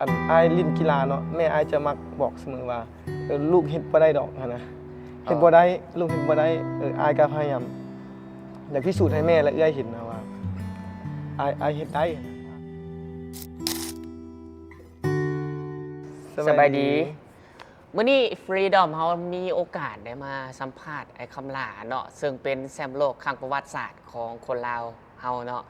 ອັນອ້າຍຫຼິ້ນກິລາເນາະ ແມ່ອ້າຍຈະມັກບອກສະເໝີວ່າ ເອີ ລູກເຮັດບໍ່ໄດ້ດອກຫັ້ນນະ ເຮັດບໍ່ໄດ້ ລູກເຮັດບໍ່ໄດ້. ເອີ ອ້າຍກໍພະຍາຍາມຢາກພິສູດໃຫ້ແມ່ ແລະ ເອື້ອຍເຫັນນະວ່າ ອ້າຍ ອ້າຍເຮັດໄດ້. ສະບາຍດີ. ມື້ນີ້ Freedom ເຮົາມີໂອກາດໄດ້ມາສຳພາດອ້າຍຄຳຫຼ້າເນາະ ເຊິ່ງເປັນແຊ້ມໂລກຄັ້ງປະຫວັດສາດຂອງຄົນລາວເຮົາເນາະ.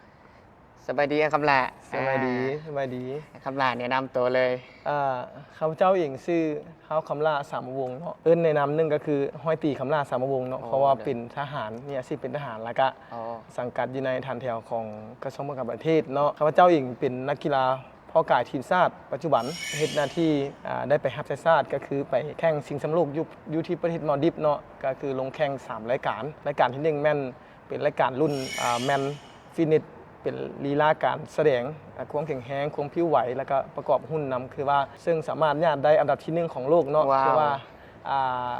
ສະບາຍດີອ້າຍຄຳຫຼ້າ. ສະບາຍດີ ອ່າ ສະບາຍດີ. ອ້າຍຄຳຫຼ້າແນະນຳໂຕເລີຍ. ອ່າ ຂ້າພະເຈົ້າເອງຊື່ ທ້າວຄຳຫຼ້າ ສາມະວົງເນາະ ເອີ້ນໃນນາມໜຶ່ງກໍຄື ຮ້ອຍຕີຄຳຫຼ້າ ສາມະວົງເນາະ. ອໍ ເພາະວ່າ ໂດຍ ເປັນທະຫານ ມີອາຊີບເປັນທະຫານ ແລ້ວກະ ອໍ ສັງກັດຢູ່ໃນຖານແຖວຂອງກະຊວງປ້ອງກັນປະເທດເນາະ. ຂ້າພະເຈົ້າເອງເປັນນັກກິລາເພາະກາຍທີມຊາດປັດຈຸບັນ ເຮັດໜ້າທີ່ ອ່າ ໄດ້ໄປຮັບໃຊ້ຊາດ ກໍຄືໄປແຂ່ງຊິງແຊ້ມໂລກຢູ່ ຢູ່ທີ່ປະເທດມາລດີບເນາະ ກໍຄືລົງແຂ່ງສາມລາຍການ. ລາຍການທີໜຶ່ງແມ່ນ ເປັນລາຍການລຸ້ນ ອ່າ Man Fitness ເປັນລີລາການສະແດງ ອ່າ ຄວາມແຂງແຮງ ຄວາມຜິວໄຫວ ແລ້ວກະປະກອບຫຸ່ນນຳ ຄືວ່າ ເຊິ່ງສາມາດຍາດໄດ້ອັນດັບທີໜຶ່ງຂອງໂລກເນາະ. ວ້າວ ຄືວ່າ ອ່າ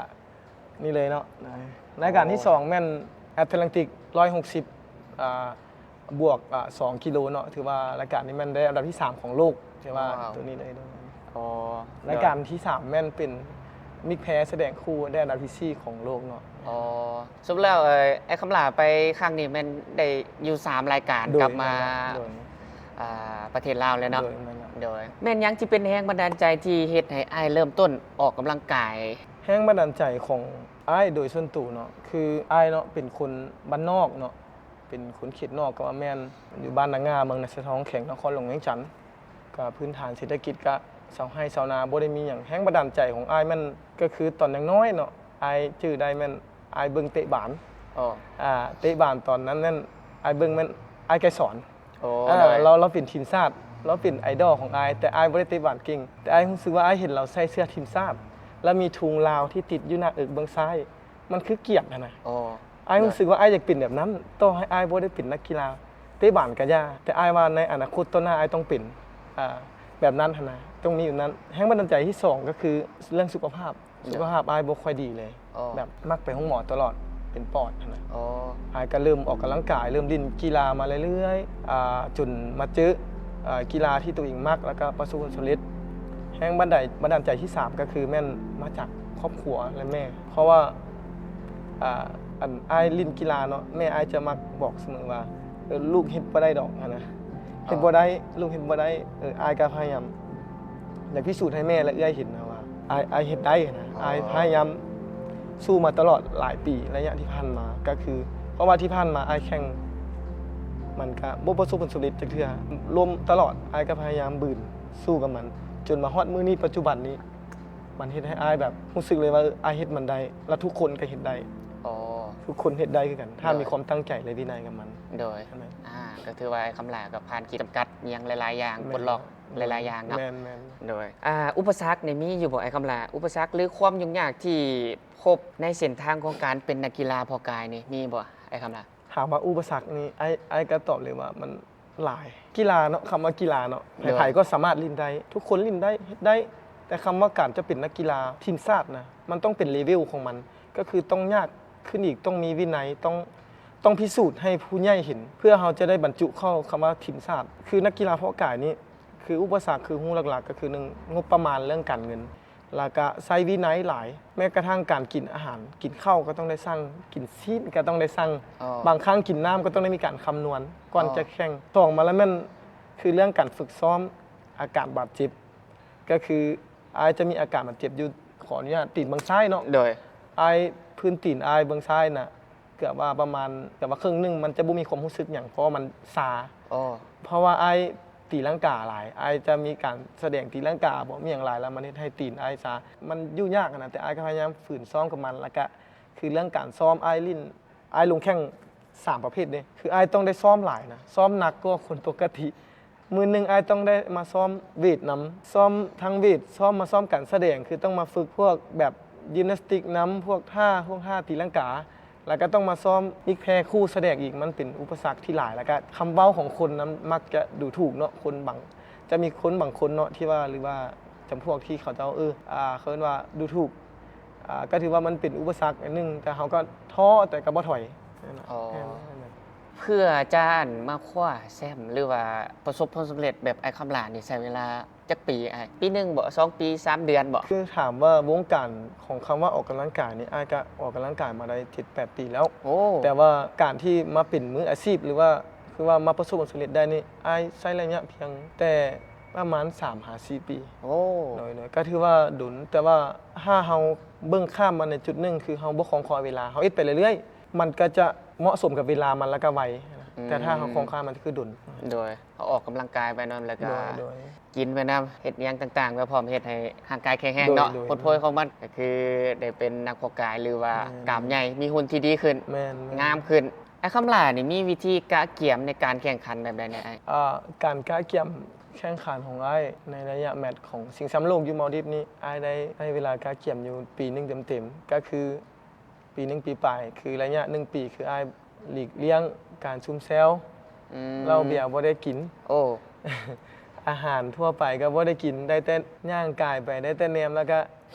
ນີ້ເລີຍເນາະ. ລາຍການທີສອງແມ່ນ Atlantic ຮ້ອຍຫົກສິບ ອ່າ ບວກ ອ່າ ສອງກິໂລເນາະ ຖືວ່າລາຍການນີ້ແມ່ນໄດ້ອັນດັບທີສາມຂອງໂລກ ຖືວ່າ ວ້າວ ໂຕນີ້ເລີຍ. ອໍ ລາຍການທີສາມແມ່ນເປັນມິກແພສະແດງຄູ່ ໄດ້ອັນດັບທີສີ່ຂອງໂລກເນາະ. ອໍ ສະຫຼຸບແລ້ວ ເອີ ອ້າຍຄຳຫຼ້າໄປຄັ້ງນີ້ແມ່ນໄດ້ຢູ່ສາມລາຍການ ໂດຍ ກັບມາ ແມ່ນແລ້ວ ໂດຍ ອ່າ ປະເທດລາວແລ້ວເນາະ. ໂດຍ ແມ່ນແລ້ວ ໂດຍ. ແມ່ນຫຍັງທີ່ເປັນແຮງບັນດານໃຈທີ່ເຮັດໃຫ້ອ້າຍເລີ່ມຕົ້ນອອກກຳລັງກາຍ? ແຮງບັນດານໃຈຂອງອ້າຍໂດຍສ່ວນໂຕເນາະ ຄືອ້າຍເນາະ ເປັນຄົນບ້ານນອກເນາະ ເປັນຄົນເຂດນອກກໍວ່າແມ່ນ ຢູ່ບ້ານນາງ່າ ເມືອງນາຊາທອງ ແຂວງນະຄອນຫຼວງວຽງຈັນ. ກໍພື້ນຖານເສດຖະກິດກໍຊາວໄຮ່ຊາວນາ ບໍ່ໄດ້ມີຫຍັງ. ແຮງບັນດານໃຈຂອງອ້າຍແມ່ນ ກໍຄືຕອນຍັງນ້ອຍເນາະ ອ້າຍຈື່ໄດ້ແມ່ນອ້າຍເບິ່ງເຕະບານ. ອໍ ອ່າ ເຕະບານຕອນນັ້ນແມ່ນ ອ້າຍເບິ່ງແມ່ນອ້າຍໄກສອນ. ອໍ ເອີ ໂດຍ ລາວ ລາວເປັນທີມຊາດ ລາວເປັນໄອດອລຂອງອ້າຍ ແຕ່ອ້າຍບໍ່ໄດ້ເຕະບານເກັ່ງ ແຕ່ອ້າຍຮູ້ສຶກວ່າອ້າຍເຫັນລາວໃສ່ເສື້ອທີມຊາດ ແລ້ວມີທຸງລາວທີ່ຕິດຢູ່ໜ້າເອິກເບື້ອງຊ້າຍ ມັນຄືກຽດຫັ້ນນະ. ອໍ ອ້າຍ ໂດຍ ຮູ້ສຶກວ່າອ້າຍຢາກເປັນແບບນັ້ນ ຕໍ່ໃຫ້ອ້າຍບໍ່ໄດ້ເປັນນັກກິລາເຕະບານກໍຢ່າ ແຕ່ອ້າຍວ່າໃນອະນາຄົດຕໍ່ໜ້າອ້າຍຕ້ອງເປັນ ອ່າ ແບບນັ້ນຫັ້ນນະ ຕ້ອງມີແບບນັ້ນ. ແຮງບັນດານໃຈທີສອງກໍຄືເລື່ອງສຸຂະພາບ ໂດຍ ສຸຂະພາບອ້າຍບໍ່ຄ່ອຍດີເລີຍ. ອໍ ແບບມັກໄປໂຮງໝໍຕະຫຼອດ ເປັນປອດຫັ້ນນະ. ອໍ ອ້າຍກໍເລີ່ມອອກກຳລັງກາຍ ເລີ່ມຫຼິ້ນກິລາມາເລື້ອຍໆ ອ່າ ຈົນມາເຈີ ອ່າ ກິລາທີ່ຕົວເອງມັກ ແລ້ວກໍປະສົບຜົນສຳເລັດ. ແຮງບັນດານ ບັນດານໃຈທີສາມກໍຄືແມ່ນມາຈາກຄອບຄົວ ແລະ ແມ່ ເພາະວ່າ ອ່າ ອັນອ້າຍຫຼິ້ນກິລາເນາະ ແມ່ອ້າຍຈະມັກບອກສະເໝີວ່າ ເອີ ລູກເຮັດບໍ່ໄດ້ດອກຫັ້ນນະ ເຮັດບໍ່ໄດ້ ລູກເຮັດບໍ່ໄດ້. ເອີ ອ້າຍກໍພະຍາຍາມຢາກພິສູດໃຫ້ແມ່ ແລະ ເອື້ອຍເຫັນນະວ່າ ອ້າຍ ອ້າຍເຮັດໄດ້ນະ. ອໍ ອ້າຍພະຍາຍາມສູ້ມາຕະຫຼອດຫຼາຍປີ ໄລຍະທີ່ຜ່ານມາ ກໍຄື ເພາະວ່າທີ່ຜ່ານມາອ້າຍແຂ່ງ ມັນກະບໍ່ປະສົບຜົນສຳເລັດຈັກເທື່ອ ລົ້ມຕະຫຼອດ. ອ້າຍກະພະຍາຍາມບືນສູ້ກັບມັນ ຈົນມາຮອດມື້ນີ້ ປັດຈຸບັນນີ້ ມັນເຮັດໃຫ້ອ້າຍແບບຮູ້ສຶກເລີຍວ່າ ເອີ ອ້າຍເຮັດມັນໄດ້ ແລະ ທຸກຄົນກະເຮັດໄດ້. ອໍ ທຸກຄົນເຮັດໄດ້ຄືກັນ ຖ້າ ໂດຍ ມີຄວາມຕັ້ງໃຈ ແລະ ວິໄນກັບມັນ. ໂດຍ ອ່າ ກໍຖືວ່າອ້າຍຄຳຫຼ້າກໍຜ່ານຂີດຈຳກັດຫຍັງຫຼາຍໆຢ່າງ ແມ່ນ ປົດລັອກ ແມ່ນ ຫຼາຍໆຢ່າງເນາະ. ແມ່ນໆ ໂດຍ ອ່າ ອຸປະສັກນີ້ມີຢູ່ບໍ່ອ້າຍຄຳຫຼ້າ? ອຸປະສັກ ຫຼື ຄວາມຫຍຸ້ງຍາກທີ່ພົບໃນເສັ້ນທາງຂອງການເປັນນັກກິລາເພາະກາຍນີ້ມີບໍ່ອ້າຍຄຳຫຼ້າ? ຖາມວ່າອຸປະສັກນີ້ ອ້າຍ ອ້າຍກໍຕອບເລີຍວ່າມັນຫຼາຍ. ກິລາເນາະ ຄຳວ່າກິລາເນາະ ໂດຍ ໃຜໆກໍສາມາດຫຼິ້ນໄດ້ ທຸກຄົນຫຼິ້ນໄດ້ ເຮັດໄດ້ ແຕ່ຄຳວ່າການຈະເປັນນັກກິລາທີມຊາດນະ ມັນຕ້ອງເປັນເລເວວຂອງມັນ ກໍຄືຕ້ອງຍາກຂຶ້ນອີກ ຕ້ອງມີວິໄນ ຕ້ອງ ຕ້ອງພິສູດໃຫ້ຜູ້ໃຫຍ່ເຫັນ ເພື່ອເຮົາຈະໄດ້ບັນຈຸເຂົ້າຄຳວ່າທີມຊາດ. ຄືນັກກິລາເພາະກາຍນີ້ ຄືອຸປະສັກຄືຮູ້ຫຼັກໆ ກໍຄືໜຶ່ງ ງົບປະມານເລື່ອງການເງິນ ແລ້ວກະໃຊ້ວິໄນຫຼາຍ ແມ້ກະທັ່ງການກິນອາຫານ ກິນເຂົ້າກໍຕ້ອງໄດ້ສັ່ງ ກິນຊີ້ນກໍຕ້ອງໄດ້ສັ່ງ ອໍ ບາງຄັ້ງກິນນ້ຳກໍຕ້ອງໄດ້ມີການຄຳນວນກ່ອນ ອໍ ຈະແຂ່ງ. ສອງມາແລ້ວແມ່ນ ຄືເລື່ອງການຝຶກຊ້ອມ ອາການບາດເຈັບ ກໍຄືອ້າຍຈະມີອາການບາດເຈັບຢູ່ ຂໍອະນຸຍາດ ຕີນເບື້ອງຊ້າຍເນາະ. ໂດຍ ອ້າຍ ພື້ນຕີນອ້າຍເບື້ອງຊ້າຍນະ ເກືອບວ່າປະມານ ເກືອບວ່າເຄິ່ງໜຶ່ງ ມັນຈະບໍ່ມີຄວາມຮູ້ສຶກຫຍັງ ເພາະວ່າມັນຊາ. ອໍ ເພາະວ່າອ້າຍຕີລັງກາຫຼາຍ ອ້າຍຈະມີການສະແດງຕີລັງກາບໍ ມີຫຍັງຫຼາຍ ແລ້ວມັນເຮັດໃຫ້ຕີນອ້າຍຊາ ມັນຢູ່ຍາກຫັ້ນນະ. ແຕ່ອ້າຍກໍພະຍາຍາມຝືນຊ້ອມກັບມັນ ແລ້ວກະ ຄືເລື່ອງການຊ້ອມ ອ້າຍຫຼິ້ນ ອ້າຍລົງແຂ່ງສາມປະເພດເດ້ ຄືອ້າຍຕ້ອງໄດ້ຊ້ອມຫຼາຍນະ ຊ້ອມໜັກກວ່າຄົນປົກກະຕິ. ມື້ໜຶ່ງອ້າຍຕ້ອງໄດ້ມາຊ້ອມເວດນຳ ຊ້ອມທັງເວດ ຊ້ອມ ມາຊ້ອມການສະແດງ ຄືຕ້ອງມາຝຶກພວກແບບຢິມນາສຕິກນຳ ພວກທ່າ ພວກທ່າຕີລັງກາ ແລ້ວກໍຕ້ອງມາຊ້ອມອີກແພຄູ່ສະແດງອີກ ມັນເປັນອຸປະສັກທີ່ຫຼາຍ. ແລ້ວກໍຄຳເວົ້າຂອງຄົນນຳມັກຈະດູຖູກເນາະ ຄົນບາງ ຈະມີຄົນບາງຄົນເນາະ ທີ່ວ່າ ຫຼືວ່າຈຳພວກທີ່ເຂົາເຈົ້າ ເອີ ອ່າ ເຂົາເອີ້ນວ່າດູຖູກ ອ່າ ກໍຖືວ່າມັນເປັນອຸປະສັກອັນໜຶ່ງ ແຕ່ເຮົາກໍທໍ້ ແຕ່ກໍບໍ່ຖອຍ. ອໍ ແມ່ນ ແມ່ນ ເພື່ອຈະ ອັນ ມາຄວ້າແຊ້ມ ຫຼືວ່າປະສົບຜົນສຳເລັດແບບອ້າຍຄຳຫຼ້ານີ້ ໃຊ້ເວລາ ຈັກປີອ້າຍ? ປີໜຶ່ງບໍ? ສອງປີ? ສາມເດືອນບໍ? ຄືຖາມວ່າວົງການຂອງຄຳວ່າອອກກຳລັງກາຍນີ້ ອ້າຍກະອອກກຳລັງກາຍມາໄດ້ເຈັດແປດປີແລ້ວ. ໂອ້ ແຕ່ວ່າການທີ່ມາເປັນມືອາຊີບ ຫຼືວ່າ ຄືວ່າມາປະສົບຜົນສຳເລັດໄດ້ນີ້ ອ້າຍໃຊ້ໄລຍະພຽງແຕ່ປະມານສາມຫາສີ່ປີ. ໂອ້ ໂດຍໆ ກະຖືວ່າດົນ ແຕ່ວ່າຖ້າເຮົາເບິ່ງຂ້າມມັນໃນຈຸດໜຶ່ງ ຄືເຮົາບໍ່ຄອງຄອຍເວລາ ເຮົາເຮັດໄປເລື້ອຍໆ ມັນກະຈະເໝາະສົມກັບເວລາມັນ ແລ້ວກະໄວ. ອືມ ແຕ່ຖ້າເຮົາຄອງຄາຍມັນຄືດົນ. ໂດຍ ເຮົາອອກກຳລັງກາຍໄປນຳ ແລ້ວກະ ໂດຍໆ ກິນໄປນຳ ເຮັດຫຍັງຕ່າງໆໄປພ້ອມ ເຮັດໃຫ້ຮ່າງກາຍແຂງແຮງເນາະ. ໂດຍໆ ຜົນໂພຍຂອງມັນກະຄືໄດ້ເປັນນັກເພາະກາຍ ຫຼືວ່າ ແມ່ນ ກ້າມໃຫຍ່ ມີຫຸ່ນທີ່ດີຂຶ້ນ ແມ່ນໆ ງາມຂຶ້ນ. ອ້າຍຄຳຫຼ້ານີ້ມີວິທີກະກຽມໃນການແຂ່ງຂັນແບບໃດແດ່ອ້າຍ? ເອີ ການກະກຽມແຂ່ງຂັນຂອງອ້າຍໃນໄລຍະແມັດຂອງຊິງແຊັມໂລກຢູ່ມາລດີບນີ້ ອ້າຍໄດ້ໃຫ້ເວລາກະກຽມຢູ່ປີໜຶ່ງເຕັມໆ ກະຄື ປີໜຶ່ງປີປາຍ ຄືໄລຍະໜຶ່ງປີ ຄືອ້າຍຫຼີກລ່ຽງການຊຸມແຊວ ອືມ ເຫຼົ້າເບຍບໍ່ໄດ້ກິນ. ໂອ້ ອາຫານທົ່ວໄປກະບໍ່ໄດ້ກິນ ໄດ້ແຕ່ຍ່າງກາຍໄປ ໄດ້ແຕ່ແນມ ແລ້ວກະ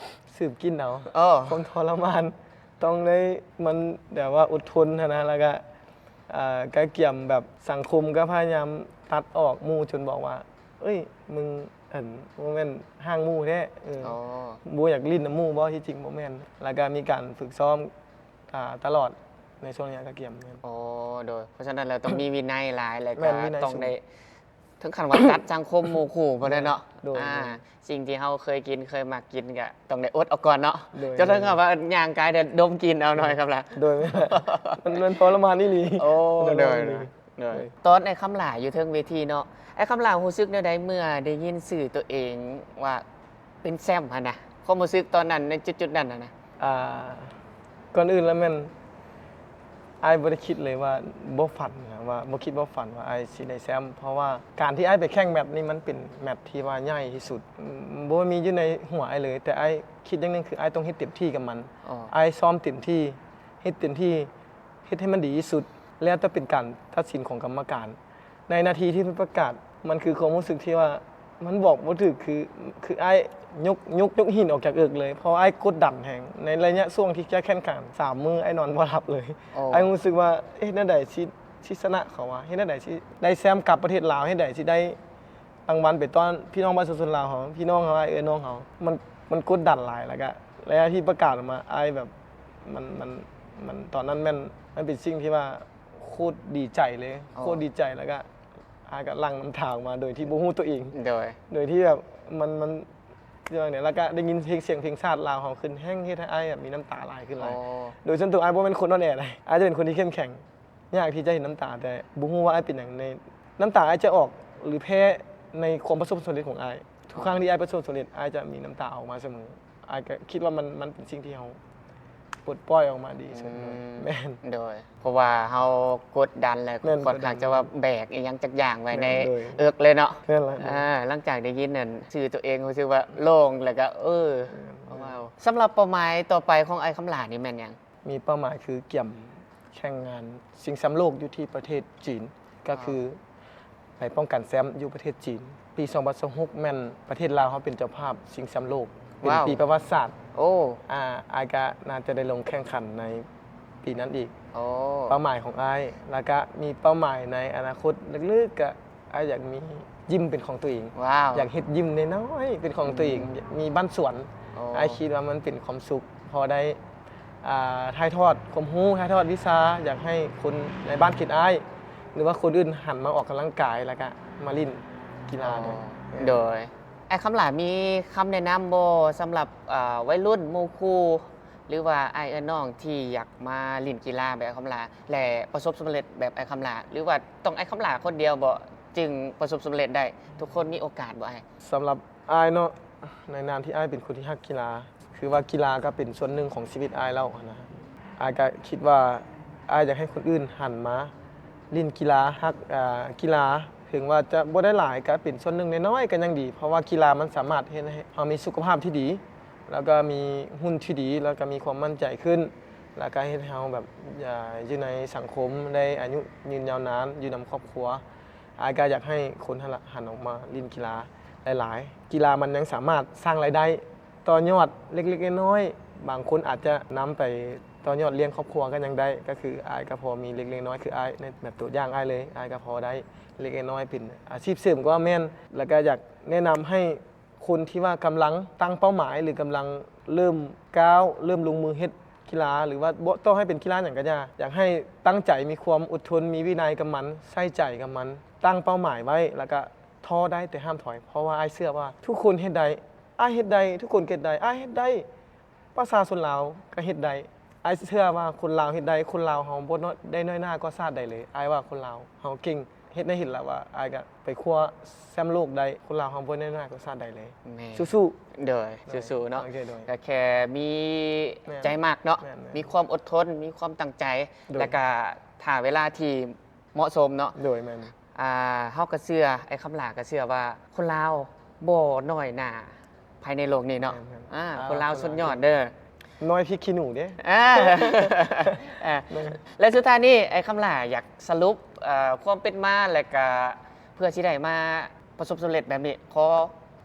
ສູບກິ່ນເອົາ. ໂອ້ ຄວາມທໍລະມານ ຕ້ອງໄດ້ ມັນແບບວ່າອົດທົນຫັ້ນນະ ແລ້ວກະ ເອີ ກະກຽມແບບສັງຄົມ ກະພະຍາຍາມຕັດອອກ ໝູ່ຈົນບອກວ່າ ເອີຍ ມຶງ ອັນ ບໍ່ແມ່ນຮ່າງໝູ່ແທ້ ເອີ ອໍ ບໍ່ຢາກຫຼິ້ນນຳໝູ່ບໍ? ທີ່ຈິງບໍ່ແມ່ນ ແລ້ວກະມີການຝຶກຊ້ອມ ອາ ຕະຫຼອດໃນຊ່ວງໄລຍະກະກຽມ. ແມ່ນ ອໍ ໂດຍ ເພາະສະນັ້ນແລ້ວຕ້ອງມີວິໄນຫຼາຍ ແລ້ວກະ ແມ່ນ ວິໄນສູງ ຕ້ອງໄດ້ ເຖິງຂັ້ນວ່າຕັດສັງຄົມໝູ່ຄູ່ພຸ້ນແຫຼະເນາະ. ໂດຍ ອາ ໂດຍ ສິ່ງທີ່ເຮົາເຄີຍກິນ ເຄີຍມັກກິນກະຕ້ອງໄດ້ອົດເອົາກ່ອນເນາະ. ໂດຍ ຈົນເຖິງ ໂດຍ ຄຳວ່າຍ່າງກາຍແຕ່ດົມກິ່ນເອົາໜ້ອຍຄຳລະ. ໂດຍ ແມ່ນ ມັນ ມັນທໍລະມານອີ່ຫຼີ. ໂອ້ ໂດຍ ໂດຍ ໂດຍ ໂດຍ ຕອນອ້າຍຄຳຫຼ້າຢູ່ເທິງເວທີເນາະ ອ້າຍຄຳຫຼ້າຮູ້ສຶກແນວໃດເມື່ອໄດ້ຍິນຊື່ຕົວເອງວ່າເປັນແຊ້ມຫັ້ນນະ? ຄວາມຮູ້ສຶກຕອນນັ້ນ ໃນຈຸດໆນັ້ນຫັ້ນນະ. ອ່າ ກ່ອນອື່ນລະແມ່ນ ອ້າຍບໍ່ໄດ້ຄິດເລີຍວ່າ ບໍ່ຝັນນະ ວ່າ ບໍ່ຄິດບໍ່ຝັນວ່າອ້າຍຊິໄດ້ແຊ້ມ ເພາະວ່າການທີ່ອ້າຍໄປແຂ່ງແມັດນີ້ ມັນເປັນແມັດທີ່ວ່າໃຫຍ່ທີ່ສຸດ ບໍ່ມີຢູ່ໃນຫົວອ້າຍເລີຍ ແຕ່ອ້າຍຄິດຢ່າງໜຶ່ງ ຄືອ້າຍຕ້ອງເຮັດເຕັມທີ່ກັບມັນ. ອໍ ອ້າຍຊ້ອມເຕັມທີ່ ເຮັດເຕັມທີ່ ເຮັດໃຫ້ມັນດີທີ່ສຸດ ແລ້ວຈະເປັນການຕັດສິນຂອງກຳມະການ ໃນນາທີທີ່ເພິ່ນປະກາດ ມັນຄືຄວາມຮູ້ສຶກທີ່ວ່າ ມັນບອກບໍ່ຖືກ ຄື ຄືອ້າຍຍົກ ຍົກ ຍົກຫີນອອກຈາກເອິກເລີຍ ເພາະວ່າອ້າຍກົດດັນແຮງ ໃນໄລຍະຊ່ວງທີ່ຈະແຂ່ງຂັນສາມມື້ ອ້າຍນອນບໍ່ຫຼັບເລີຍ. ອໍ ອ້າຍຮູ້ສຶກວ່າ ເຮັດແນວໃດຊິ ຊິຊະນະເຂົາວະ? ເຮັດແນວໃດຊິໄດ້ແຊ້ມກັບປະເທດລາວ? ເຮັດໃດຊິໄດ້ ລາງວັນໄປຕ້ອນພີ່ນ້ອງປະຊາຊົນລາວເຮົາ ພີ່ນ້ອງເຮົາ ອ້າຍເອື້ອຍນ້ອງເຮົາ ມັນ ມັນກົດດັນຫຼາຍ ແລ້ວກະໄລຍະທີ່ປະກາດອອກມາ ອ້າຍແບບ ມັນ ມັນ ມັນ ຕອນນັ້ນແມ່ນ ມັນເປັນສິ່ງທີ່ວ່າໂຄດດີໃຈເລີຍ ໂອ້ ໂຄດດີໃຈ ແລ້ວກະອ້າຍກະຫຼັ່ງນ້ຳຕາອອກມາໂດຍທີ່ບໍ່ຮູ້ຕົວເອງ ໂດຍ ໂດຍທີ່ແບບ ມັນ ມັນ ເລື່ອງນີ້ ແລ້ວກະໄດ້ຍິນເພງ ສຽງເພງຊາດລາວເຮົາຂຶ້ນ ແຮ່ງເຮັດໃຫ້ອ້າຍແບບມີນ້ຳຕາຫຼາຍຂຶ້ນຫຼາຍ. ອໍ ໂດຍສ່ວນຕົວອ້າຍບໍ່ແມ່ນຄົນອ່ອນແອໃດ ອ້າຍຈະເປັນຄົນທີ່ເຂັ້ມແຂງ ຍາກທີ່ຈະເຫັນນ້ຳຕາ ແຕ່ບໍ່ຮູ້ວ່າອ້າຍເປັນຫຍັງ ໃນ ນ້ຳຕາອ້າຍຈະອອກ ຫຼື ແພ້ໃນຄວາມປະສົບສຳເລັດຂອງອ້າຍ. ທຸກຄັ້ງທີ່ອ້າຍປະສົບສຳເລັດ ອ້າຍຈະມີນ້ຳຕາອອກມາສະເໝີ. ອ້າຍກະຄິດວ່າມັນ ມັນເປັນສິ່ງທີ່ເຮົາປົດປ່ອຍອອກມາດີທີ່ສຸດ. ອືມ ໂດຍ ແມ່ນ ໂດຍ ເພາະວ່າເຮົາກົດດັນ ແລະ ແມ່ນ ຄ່ອນຂ້າງຈະວ່າແບກອີ່ຫຍັງຈັກຢ່າງໄວ້ໃນ ແມ່ນ ໂດຍ ເອິກເລີຍເນາະ. ແມ່ນລະ ອ່າ ຫຼັງຈາກໄດ້ຍິນນັ້ນ ຊື່ຕົວເອງຮູ້ສຶກວ່າໂລ່ງ ແລ້ວກະ ເອີ ແມ່ນ ວ້າວ. ສຳລັບເປົ້າໝາຍຕໍ່ໄປຂອງອ້າຍຄຳຫຼ້ານີ້ແມ່ນຫຍັງ? ມີເປົ້າໝາຍຄືກຽມແຂ່ງງານຊິງແຊ້ມໂລກຢູ່ທີ່ປະເທດຈີນ ກໍຄືໄປປ້ອງກັນແຊ້ມຢູ່ປະເທດຈີນ. ປີສອງພັນຊາວຫົກ ແມ່ນປະເທດລາວເຮົາເປັນເຈົ້າພາບຊິງແຊ້ມໂລກ ເປັນ ວ້າວ ປີປະຫວັດສາດ. ໂອ້ ອາ ອ້າຍກະໜ້າຈະໄດ້ລົງແຂ່ງຂັນໃນປີນັ້ນອີກ. ໂອ້ ເປົ້າໝາຍຂອງອ້າຍ ແລ້ວກະມີເປົ້າໝາຍໃນອະນາຄົດເລິກໆ ກະ ອ້າຍຢາກມີຢິມເປັນຂອງຕົວເອງ. ວ້າວ ຢາກເຮັດຢິມນ້ອຍໆເປັນຂອງຕົວເອງ ອືມ ຢາກມີບ້ານສວນ. ໂອ້ ອ້າຍຄິດວ່າມັນເປັນຄວາມສຸກ ພໍໄດ້ ອ່າ ຖ່າຍທອດຄວາມຮູ້ ຖ່າຍທອດວິຊາ ຢາກໃຫ້ຄົນໃນບ້ານເຂດອ້າຍ ຫຼືວ່າຄົນອື່ນຫັນມາອອກກຳລັງກາຍ ແລ້ວກະມາຫຼິ້ນກິລາ. ອໍ ໂດຍ ໂດຍ ອ້າຍຄຳຫຼ້າມີຄຳແນະນຳບໍ່ ສຳລັບ ອ່າ ໄວລຸ້ນ ໝູ່ຄູ່ ຫຼືວ່າອ້າຍເອື້ອຍນ້ອງທີ່ຢາກມາຫຼິ້ນກິລາແບບອ້າຍຄຳຫຼ້າ ແລະ ປະສົບສຳເລັດແບບອ້າຍຄຳຫຼ້າ ຫຼືວ່າຕ້ອງອ້າຍຄຳຫຼ້າຄົນດຽວບໍ ຈຶ່ງປະສົບສຳເລັດໄດ້? ທຸກຄົນມີໂອກາດບໍອ້າຍ? ສຳລັບອ້າຍເນາະ ໃນນາມທີ່ອ້າຍເປັນຄົນທີ່ຮັກກິລາ ຄືວ່າກິລາກໍເປັນສ່ວນໜຶ່ງຂອງຊີວິດອ້າຍແລ້ວຫັ້ນນະ. ອ້າຍກໍຄິດວ່າ ອ້າຍຢາກໃຫ້ຄົນອື່ນຫັນມາຫຼິ້ນກິລາ ຮັກ ເອີ ກິລາ ເຖິງວ່າຈະບໍ່ໄດ້ຫຼາຍ ກໍເປັນສ່ວນໜຶ່ງນ້ອຍໆກໍຍັງດີ ເພາະວ່າກິລາມັນສາມາດເຮັດໃຫ້ເຮົາມີສຸຂະພາບທີ່ດີ ແລ້ວກໍມີຫຸ່ນທີ່ດີ ແລ້ວກໍມີຄວາມໝັ້ນໃຈຂຶ້ນ ແລ້ວກໍເຮັດໃຫ້ເຮົາແບບ ເອີ ຢູ່ໃນສັງຄົມໄດ້ອາຍຸຍືນຍາວນານ ຢູ່ນຳຄອບຄົວ. ອ້າຍກໍຢາກໃຫ້ຄົນຫັ້ນລະ ຫັນອອກມາຫຼິ້ນກິລາຫຼາຍໆ. ກິລາມັນຍັງສາມາດສ້າງລາຍໄດ້ຕໍ່ຍອດເລັກໆນ້ອຍໆ, ບາງຄົນອາດຈະນຳໄປຕໍ່ຍອດລ້ຽງຄອບຄົວກໍຍັງໄດ້. ກໍຄືອ້າຍກໍພໍມີເລັກໆນ້ອຍໆ ຄືອ້າຍໃນແບບຕົວຢ່າງອ້າຍເລີຍ, ອ້າຍກໍພໍໄດ້ເລັກໆນ້ອຍໆ ເປັນອາຊີບເສີມກໍວ່າແມ່ນ. ແລ້ວກໍຢາກແນະນຳໃຫ້ ຄົນທີ່ວ່າກຳລັງຕັ້ງເປົ້າໝາຍ ຫຼື ກຳລັງເລີ່ມກ້າວ ເລີ່ມລົງມືເຮັດກິລາ ຫຼືວ່າບໍ່ ຕໍ່ໃຫ້ເປັນກິລາຫຍັງກໍຢ່າ ຢາກໃຫ້ຕັ້ງໃຈ ມີຄວາມອົດທົນ ມີວິໄນກັບມັນ ໃສ່ໃຈກັບມັນ ຕັ້ງເປົ້າໝາຍໄວ້ ແລ້ວກໍທໍ້ໄດ້ແຕ່ຫ້າມຖອຍ ເພາະວ່າອ້າຍເຊື່ອວ່າທຸກຄົນເຮັດໄດ້ ອ້າຍເຮັດໄດ້ ທຸກຄົນເຮັດໄດ້ ອ້າຍເຮັດໄດ້ ປະຊາຊົນລາວກໍເຮັດໄດ້ ອ້າຍເຊື່ອວ່າຄົນລາວເຮັດໄດ້ ຄົນລາວເຮົາບໍ່ນ້ອຍ ໄດ້ນ້ອຍໜ້າກວ່າຊາດໃດເລີຍ ອ້າຍວ່າຄົນລາວເຮົາເກັ່ງ ເຮັດໃຫ້ເຫັນແລ້ວວ່າ ອ້າຍກໍໄປຄວ້າແຊ້ມໂລກໄດ້ ຄົນລາວເຮົາບໍ່ໄດ້ນ້ອຍໜ້າກວ່າຊາດໃດເລີຍ ແມ່ນ ສູ້ໆ ໂດຍ ໂດຍ ສູ້ໆເນາະ ໂອເຄ ໂດຍ ກໍແຄ່ມີ ແມ່ນ ໃຈມັກເນາະ ແມ່ນໆ ມີຄວາມອົດທົນ ມີຄວາມຕັ້ງໃຈ ໂດຍ ແລ້ວກໍຖ້າເວລາທີ່ເໝາະສົມເນາະ ໂດຍ ແມ່ນ ອ່າ ເຮົາກໍເຊື່ອ ອ້າຍຄຳຫຼ້າກໍເຊື່ອວ່າຄົນລາວບໍ່ນ້ອຍໜ້າໃຜໃນໂລກນີ້ເນາະ ແມ່ນໆ ອ່າ ອ່າ ຄົນລາວສຸດຍອດເດີ ນ້ອຍພິກຂີ້ໜູເດ້ ອ່າ ອ່າ ແມ່ນ ແລະ ສຸດທ້າຍນີ້ ອ້າຍຄຳຫຼ້າຢາກສະຫຼຸບ ເອີ ຄວາມເປັນມາ ແລະກະເພື່ອຊິໄດ້ມາປະສົບສຳເລັດແບບນີ້ ຂໍ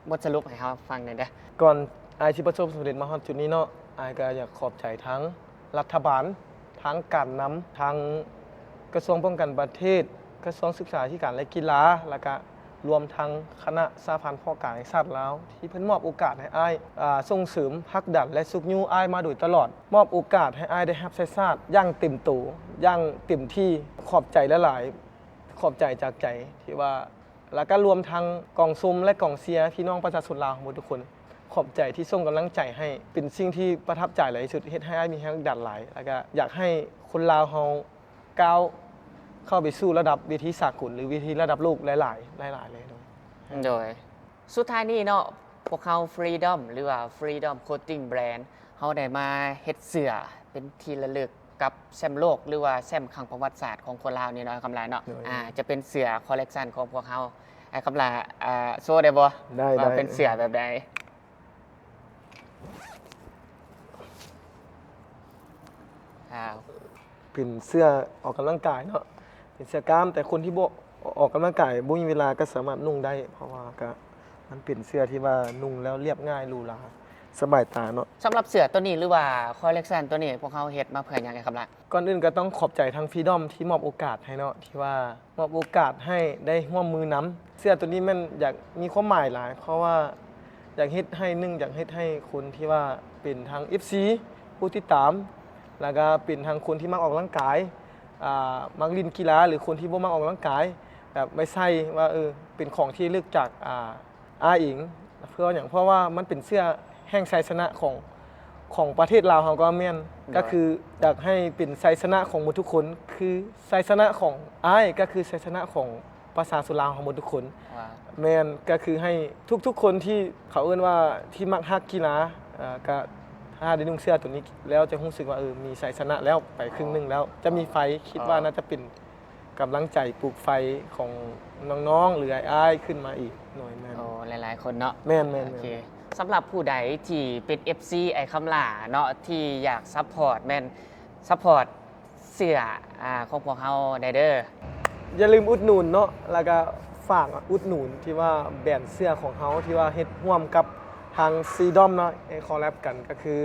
ບົດສະຫຼຸບໃຫ້ເຮົາຟັງແດ່ເດີ. ກ່ອນອ້າຍຊິປະສົບສຳເລັດມາຮອດຈຸດນີ້ເນາະ ອ້າຍກໍຢາກຂອບໃຈທາງລັດຖະບານ, ທາງການນຳ, ທາງກະຊວງປ້ອງກັນປະເທດ, ກະຊວງສຶກສາທິການ ແລະ ກິລາ ແລ້ວກະ ລວມທັງຄະນະສະຫະພັນເພາະກາຍແຫ່ງຊາດລາວ ທີ່ເພິ່ນມອບໂອກາດໃຫ້ອ້າຍ ອາ ສົ່ງເສີມ, ຜັກດັນ ແລະ ຊຸກຍູ້ອ້າຍມາໂດຍຕະຫຼອດ, ມອບໂອກາດໃຫ້ອ້າຍໄດ້ຮັບໃຊ້ຊາດຢ່າງເຕັມໂຕ, ຢ່າງເຕັມທີ່. ຂອບໃຈຫຼາຍໆ, ຂອບໃຈຈາກໃຈທີ່ວ່າ ແລ້ວກະລວມທັງກອງຊົມ ແລະ ກອງເຊຍ ພີ່ນ້ອງປະຊາຊົນລາວເຮົາໝົດທຸກຄົນ. ຂອບໃຈທີ່ສົ່ງກຳລັງໃຈໃຫ້, ເປັນສິ່ງທີ່ປະທັບໃຈຫຼາຍທີ່ສຸດ, ເຮັດໃຫ້ອ້າຍມີແຮງດັນຫຼາຍ, ແລ້ວກະຢາກໃຫ້ຄົນລາວເຮົາ ກ້າວເຂົ້າໄປສູ່ລະດັບເວທີສາກົນ ຫຼື ເວທີລະດັບໂລກຫຼາຍໆ ຫຼາຍໆເລີຍ. ໂດຍ ໂດຍ ສຸດທ້າຍນີ້ເນາະ ພວກເຮົາ Freedom ຫຼືວ່າ Freedom Clothing Brand ເຮົາໄດ້ມາເຮັດເສື້ອເປັນທີ່ລະລຶກກັບແຊ້ມໂລກ ຫຼືວ່າແຊ້ມຄັ້ງປະຫວັດສາດຂອງຄົນລາວນີ້ເນາະ ອ້າຍຄຳຫຼ້າເນາະ. ໂດຍ ອ່າ ຈະເປັນເສື້ອ collection ຂອງພວກເຮົາ. ອ້າຍຄຳຫຼ້າ ອ່າ ໂຊໄດ້ບໍ່? ໄດ້ ວ່າ ໄດ້ ເປັນເສື້ອແບບໃດ? ອ້າວ ເປັນເສື້ອອອກກຳລັງກາຍເນາະ ເປັນເສື້ອກ້າມ, ແຕ່ຄົນທີ່ບໍ່ອອກກຳລັງກາຍ ບໍ່ມີເວລາກໍສາມາດນຸ່ງໄດ້ ເພາະວ່າກໍມັນເປັນເສື້ອທີ່ວ່ານຸ່ງແລ້ວລຽບງ່າຍ ຫຼູຫຼາ ສະບາຍຕາເນາະ. ສຳລັບເສື້ອໂຕນີ້ ຫຼືວ່າ collection ໂຕນີ້ ພວກເຮົາເຮັດມາເພື່ອຫຍັງ ອ້າຍຄຳຫຼ້າ? ກ່ອນອື່ນກໍຕ້ອງຂອບໃຈທາງ Freedom ທີ່ມອບໂອກາດໃຫ້ເນາະ ທີ່ວ່າ ມອບໂອກາດໃຫ້ໄດ້ຮ່ວມມືນຳ. ເສື້ອໂຕນີ້ແມ່ນຢາກມີຄວາມໝາຍຫຼາຍ ເພາະວ່າຢາກເຮັດໃຫ້ ໜຶ່ງ ຢາກເຮັດໃຫ້ຄົນທີ່ວ່າເປັນທັງ ເອັຟຊີ ຜູ້ຕິດຕາມ ແລ້ວກະເປັນທັງຄົນທີ່ມັກອອກກຳລັງກາຍ ອາ ມັກຫຼິ້ນກິລາ ຫຼື ຄົນທີ່ບໍ່ມັກອອກກຳລັງກາຍ ແບບໄວ້ໃສ່ວ່າ ເອີ ເປັນຂອງທີ່ລະລຶກຈາກ ອາ ອ້າຍເອງ. ເພື່ອຫຍັງ? ເພາະວ່າມັນເປັນເສື້ອແຫ່ງໄຊຊະນະຂອງ ຂອງປະເທດລາວເຮົາກໍແມ່ນ. ໂດຍ ກໍຄືຢາກໃຫ້ເປັນໄຊຊະນະຂອງໝົດທຸກຄົນ ຄືໄຊຊະນະຂອງອ້າຍ ກໍຄືໄຊຊະນະຂອງປະຊາຊົນລາວເຮົາໝົດທຸກຄົນ. ແມ່ນ ກໍຄືໃຫ້ທຸກໆຄົນທີ່ເຂົາເອີ້ນວ່າທີ່ມັກຮັກກິລາ ເອີ ກໍຖ້າໄດ້ນຸ່ງເສື້ອໂຕນີ້ແລ້ວຈະຮູ້ສຶກວ່າ ເອີ ມີໄຊຊະນະແລ້ວ ໄປເຄິ່ງໜຶ່ງແລ້ວ ຈະມີໄຟ ຄິດວ່າໜ້າຈະເປັນ ກຳລັງໃຈປູກໄຟຂອງນ້ອງໆ ຫຼື ອ້າຍໆ ຂຶ້ນມາອີກໜ້ອຍໜຶ່ງ. ໂອ້ ຫຼາຍໆຄົນເນາະ. ແມ່ນໆໆ. ໂອເຄ ສຳລັບຜູ້ໃດທີ່ເປັນ ເອັຟຊີ ອ້າຍຄຳຫຼ້າເນາະ ທີ່ຢາກຊັບພອດ ແມ່ນຊັບພອດເສື້ອ ອາ ຂອງພວກເຮົາໄດ້ເດີ. ຢ່າລືມອຸດໜູນເນາະ ແລ້ວກະຝາກອຸດໜູນທີ່ວ່າແບຣນເສື້ອຂອງເຮົາ ທີ່ວ່າເຮັດຮ່ວມກັບທາງ Freedom ເນາະ ໃຫ້ collab ກັນ ກໍຄື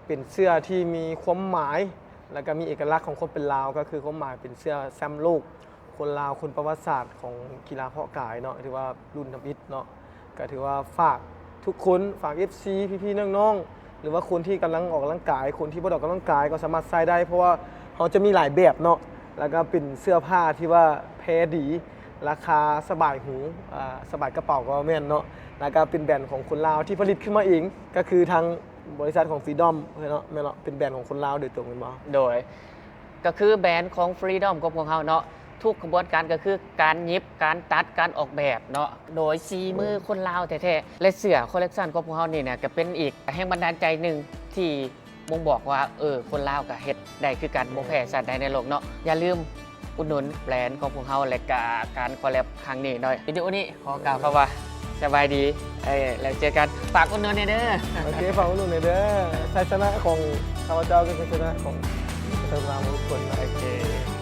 ເປັນເສື້ອທີ່ມີຄວາມໝາຍ ແລ້ວກໍມີເອກະລັກຂອງຄວາມເປັນລາວ ກໍຄືຄວາມໝາຍເປັນເສື້ອແຊ້ມໂລກ ຄົນລາວ ຄົນປະຫວັດສາດຂອງກິລາເພາະກາຍເນາະ ຖືວ່າລຸ້ນທຳອິດເນາະ. ກໍຖືວ່າຝາກທຸກຄົນ ຝາກ ເອັຟຊີ ພີ່ໆ ນ້ອງໆ ຫຼືວ່າຄົນທີ່ກຳລັງອອກກຳລັງກາຍ ຄົນທີ່ບໍ່ໄດ້ອອກກຳລັງກາຍກໍສາມາດໃສ່ໄດ້ ເພາະວ່າເຮົາຈະມີຫຼາຍແບບເນາະ ແລ້ວກໍເປັນເສື້ອຜ້າທີ່ວ່າແພດີ ລາຄາສະບາຍຫູ ອາ ສະບາຍກະເປົາກໍແມ່ນເນາະ ແລ້ວກໍເປັນແບຣນຂອງຄົນລາວທີ່ຜະລິດຂຶ້ນມາເອງ ກໍຄືທາງ ບໍລິສັດຂອງ Freedom ເນາະ ແມ່ນເນາະ ເປັນແບຣນຂອງຄົນລາວໂດຍຕົງແມ່ນບໍ່? ໂດຍ ກໍຄືແບຣນຂອງ Freedom ຂອງພວກເຮົາເນາະ ທຸກຂະບວນການກໍຄືການຫຍິບ ການຕັດ ການອອກແບບເນາະ ໂດຍສີມືຄົນລາວແທ້ໆ ແລະ ເສື້ອ collection ຂອງພວກເຮົານີ້ນະ ກໍເປັນອີກແຮງບັນດານໃຈໜຶ່ງທີ່ບົ່ງບອກວ່າ ເອີ ຄົນລາວກໍເຮັດໄດ້ຄືກັນ ບໍ່ແພ້ຊາດໃດໃນໂລກເນາະ. ຢ່າລືມ ອຸດໜູນແບຣນຂອງພວກເຮົາ ແລະກະການ collab ຄັ້ງນີ້ເນາະ. ວິດີໂອນີ້ຂໍກ່າວຄຳວ່າສະບາຍດີ ເອີ ແລ້ວເຈີກັນ. ຝາກອຸດໜູນແດ່ເດີ. ໂອເຄ ຝາກອຸດໜູນແດ່ເດີ. ໄຊຊະນະຂອງຂ້າພະເຈົ້າ ຄືໄຊຊະນະຂອງປະຊາຊົນລາວທຸກຄົນ. ໂອເຄ.